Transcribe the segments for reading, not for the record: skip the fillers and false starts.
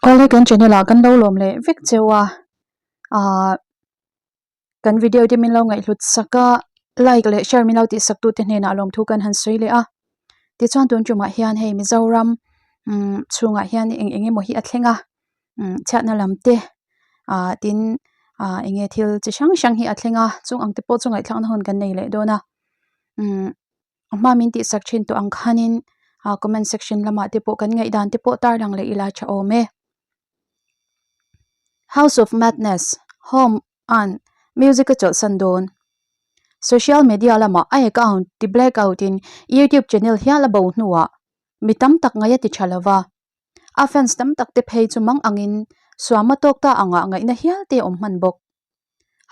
Awle kan channel ah kan lo lawm leh vek cheu a ahh kan video te min lo ngaihhlut sak a like leh share min lo tih sak tu te hnenah lawmthu kan han sawi leh a tichuan tun tumah hian hei Mizoram umm chhungah hian eng eng emaw hi a thleng a umm chhiatna lam te ah tin ah eng nge thil chi hrang hrang hi a thleng a chung ang te pawh chu ngaihthlakna hun kan nei leh dawn a umm. A hma min tihsak thin tawh ang khanin ah comment section lamah te pawh kan ngaihdan te pawh tarlang leh ila tha awm e. House of Madness, Home an music a chawlhsan dawn. Social media lamah a account ti blackout in YouTube channel hial a bo hnuah mi tam tak ngaih a ti tha lova. A fans tam tak te phei chu mang angin suama tawk ta angah ngaihna hial te a awm hman bawk.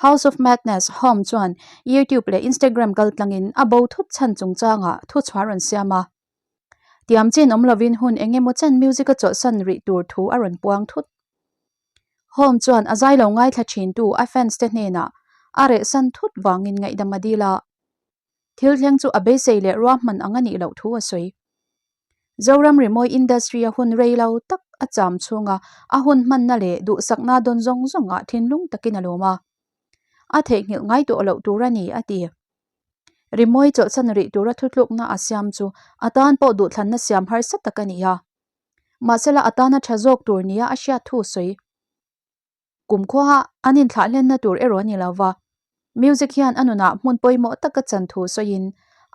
House of Madness Home chuan YouTube leh Instagram kaltlangin a bo thut chhan chungchangah thuchhuah rawn siam a. Tiam chin awm lovin hun eng emaw chen music a chawlhsan rih tur thu a rawn puang thut. Home chuan a zai lo ngaithla thintu a fans te hnenah a rehsan thut vangin ngaihdam a dil a. Thil thleng chu a beisei leh ruahman ang a nih loh thu a sawi. Zoram rimawi industry a hun rei lo tak a cham chhunga a hun hmanna leh duhsakna dawn zawng zawngah thinlung takin a lawm a. A theihnghilh ngai tawh loh tur a ni, a ti. Rimawi chawlhsan rih tura thutlukna a siam chu a tan pawh duhthlanna siam harsa tak a ni a. Mahsela a tana tha zawk tur nia a hriat thu sawi. Kumkhuaha an inthlah hlenna tur erawh a ni lo va, music hian a nunah hmun pawimawh taka chan thu sawiin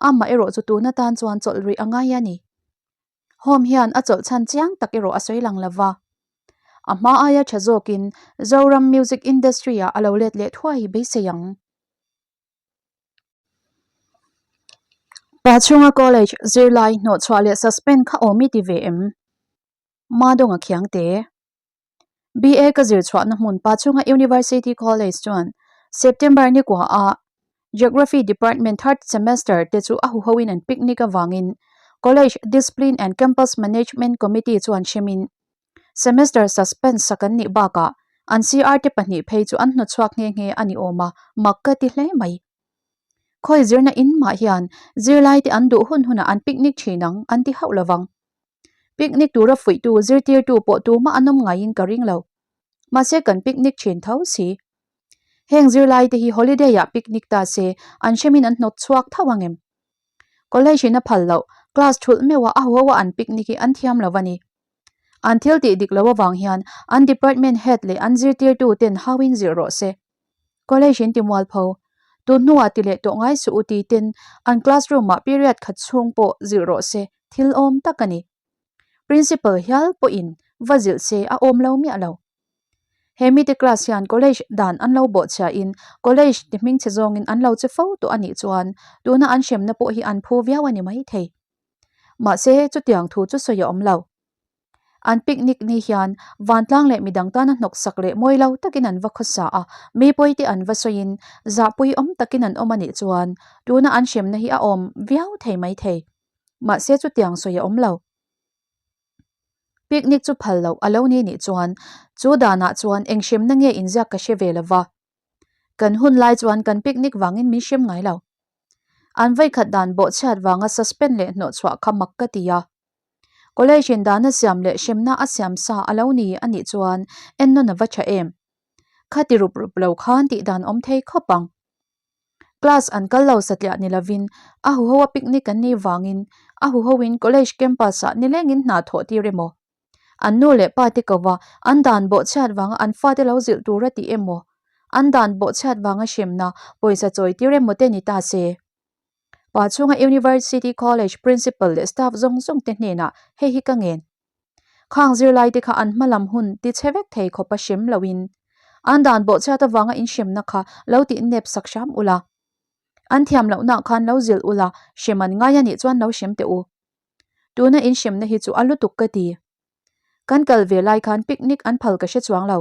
amah erawh chu tun atan chuan chawlh rih a ngai a ni. Home hian a chawlh chhan chiang tak erawh a sawi lang lo va. A hma aia tha zawkin Zoram music industry-ah a lo let leh thuai beisei ang. Pa chhunga college zirlai hnawhchhuah leh suspend kha awm i ti ve em? Madonga Khiangte. BA ka zir chhuahna hmun Pachhunga University College chuan September ni kuaah Geography Department third semester te chu a huhoin an picnic avangin College Discipline and Campus Management Committee chuan hremin semester suspend sak an nih bakah an CR te pahnih phei chu an hnawtchhuak nghe nghe a ni awm a, mak ka ti hle mai. Khawi zirna in mah hian zirlai te an duh hun hunah an picnic thin ang an ti hauh lovang. Picnic tura fuihtu zirtirtu pawh tumah an awm ngaiin ka ring lo. Mahse kan picnic thin tho si. Heng zirlai te hi holiday ah picnic ta se an hremin an hnawt chhuak tho ang em? College in a phal loh, class thulh meuh a a huau a an picnic hi an thiam lo a ni. An thil tih dik lo avang hian an department head leh an zirtirtu ten hauin zilh rawh se. College in ti mualpho, tun hnuah ti leh tawh ngai suh u ti ten an classroom ah period khat chhung pawh zilh rawh se thil awm tak a ni. Principal hial pawhin va zilh se a awm lo miah lo. He mite class hian college dan an lo bawhchhia in college ti hmingchhe zawngin an lo che fo tawh a nih chuan tuna an hremna pawh hi an phu viau a ni maithei. Mahse chutiang thu chu sawi a awm lo. An picnic ni hian vantlang leh midang tana hnawksak leh mawi lo takin an va khawsa a, mi pawite an va sawiin zahpui awm takin an awm a nih chuan tuna an hremna hi a awm viau thei maithei. Mahse chutiang sawi a awm lo. Picnic chu phal loh a lo ni nih chuan chu danah chuan eng hremna nge inziak ka hre ve lova. Kan hun lai chuan kan picnic vangin min hrem ngai lo. An vawikhat dan bawhchhiat vanga suspend leh hnawhchhuah kha mak ka ti a. College in dana siam leh hremna a siam sa a lo ni a nih chuan ennawn a va tha em. Kha ti rup rup lo khan tih dan awm thei khawp ang. Class an kal lo satliah ni lovin a huho a picnic an nih vangin a huho in college campus ah nilengin hna thawh tir emaw? An nu leh pa te ko va an dan bawhchhiat vanga an fate lo zilh tur a ti emaw? An dan bawhchhiat vanga hremna pawisa chawi tir emaw te ni ta se. Pa chhunga University College Principal leh staff zawng zawng te hnenah hei hi ka ngen. Khang zirlai te kha an hma lam hun ti chhe vek thei khawp a hrem loin an dan bawhchhiat avanga inhremna kha lo tih nep sak hram ula. An thiam lohna khan lo zilh ula, hrem an ngai a nih chuan lo hrem teh u. Tuna inhremna hi chu a lutuk ka ti. Kan kal ve lai khan picnic an phal ka hre chuang lo.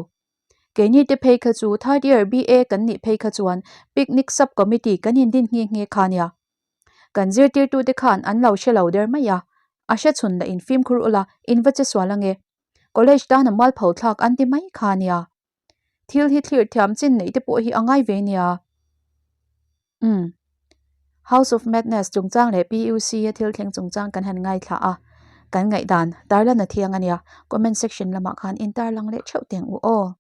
Keini te phei kha chu third year BA kan nih phei kha chuan picnic sub committee kan indin nghe nghe kha nia. Kan zirtirtute khan an lo hre lo der mai a, a hre chhun lah in fimkhur ula in va che sual ange. College tan a mualpho thlak an ti mai kha nia. Thil hi thlir thiam chin neih te pawh hi a ngai ve nia. Umm. House of Madness chungchang leh PUC a thil thleng chungchang kan han ngaithla a. Kan ngaihdan tarlan a thiang a nia. Comment section lamah khan in tarlang leh theuh teng u aw.